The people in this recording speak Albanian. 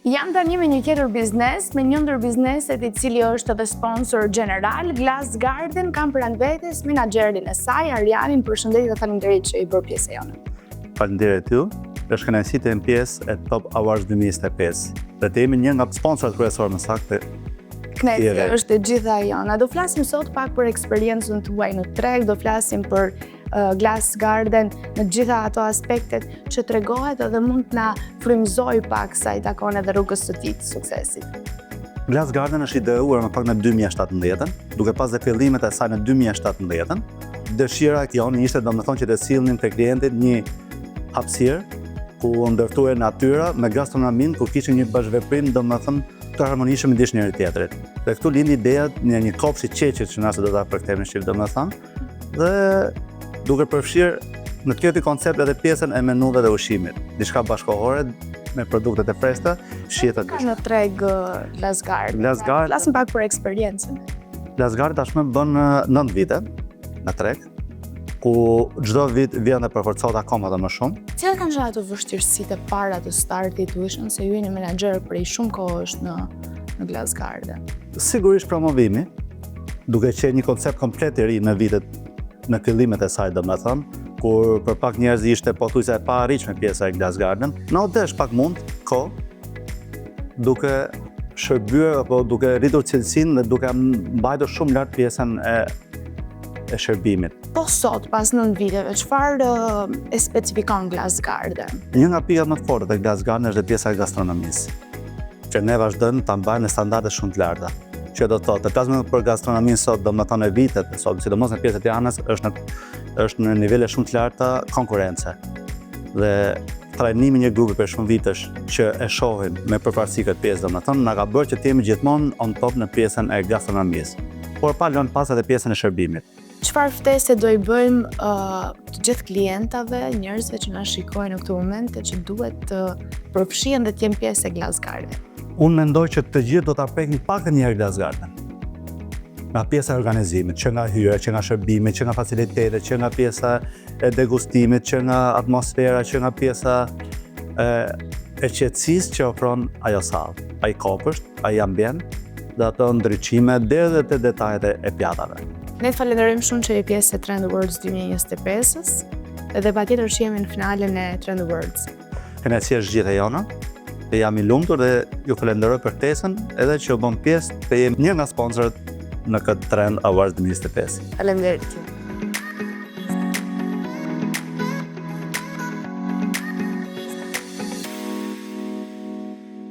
Jam tani me një tjetër biznes, me një ndër bizneset i cili është edhe sponsor gjeneral, Glass Garden, kam pranë vetes menaxherin e saj, Arjanin, përshëndetje dhe faleminderit që je bërë pjesë e jona. Faleminderit ju. Është kënaqësi të jem pjesë e Top Awards 2025 dhe të jemi një nga sponsorët kryesorë më saktë Kënaqësia është e gjitha jona. Do flasim sot pak për eksperiencën tuaj në treg, do flasim për Glass Garden në gjitha ato aspektet që tregohet edhe mund të na frymëzojë pak sa i takon edhe rrugës së tij të suksesit. Glass Garden është ideuar në fakt në 2017-ën, duke pas dhe fillimet e saj në 2017-ën. Dëshira jonë ishte domethënë që të sillnim te klientit një hapësirë ku ndërtuhej natyra me gastronominë, ku kishte një bashkëveprim domethënë të harmonishëm midis njëri tjetrit. Dhe këtu lindi ideja në një kopsht i qeqit që nëse do ta përkthejmë në shqip domethënë, dhe duke përfshirë në këtë koncept edhe pjesën e menuve dhe ushqimit. Diçka bashkëkohore me produktet e freskëta, shijet e ndryshme. Në treg uh, Glass Garden. Glass Garden. Flasim pak për eksperiencën. Glass Garden tashmë bën 9 uh, vite në treg, ku çdo vit vjen dhe përforcohet akoma dhe më shumë. Cilat kanë qenë ato vështirësitë e para të startit tuaj, se ju jeni menaxher prej shumë kohësh në në Glass Garden? Sigurisht promovimi, duke qenë një koncept komplet i ri në vitet në fillimet e saj, domethënë, kur për pak njerëz ishte pothuajse e paarritshme pjesa e Glass Garden, na u desh pak mund, kohë, duke shërbyer apo duke rritur cilësinë dhe duke mbajtur shumë lart pjesën e e shërbimit. Po sot, pas 9 viteve, çfarë e specifikon Glass Garden? Një nga pikat më të forta të Glass Garden është dhe pjesa e gastronomisë. që ne vazhdojmë ta mbajmë në standarde shumë të larta. Që do të thotë, të flasim për gastronominë sot, domethënë e vitet sot, sidomos në pjesën e Tiranës, është në është në nivele shumë të larta konkurrence. Dhe trajnimi i një grupi për shumë vitesh që e shohim me përparësi këtë pjesë, domethënë, na ka bërë që të jemi gjithmonë on top në pjesën e gastronomisë, por pa lënë pas edhe pjesën e shërbimit. Çfarë ftese do i bëjmë uh, të gjithë klientave, njerëzve që na shikojnë në këtë moment e që duhet të përfshihen dhe të jenë pjesë e Glass Garden? Unë mendoj që të gjithë do ta prekin paktën një herë Glass Garden. Nga pjesa e organizimit, që nga hyrja, që nga shërbimi, që nga facilitetet, që nga pjesa e degustimit, që nga atmosfera, që nga pjesa e, e qetësisë që ofron ajo sallë, ai kopësht, ai ambient dhe ato ndriçime deri dhe te detajet e pjatave. Ne të falenderojmë shumë që je pjesë e Trend Awards 2025-ës dhe patjetër shihemi në finalen e Trend Awards. Kënaqësia është gjithë e jona. Dhe jam i lumtur dhe ju falenderoj për ftesën edhe që u bëm pjesë të jem një nga sponsorët në këtë Trend Awards 2025. Faleminderit.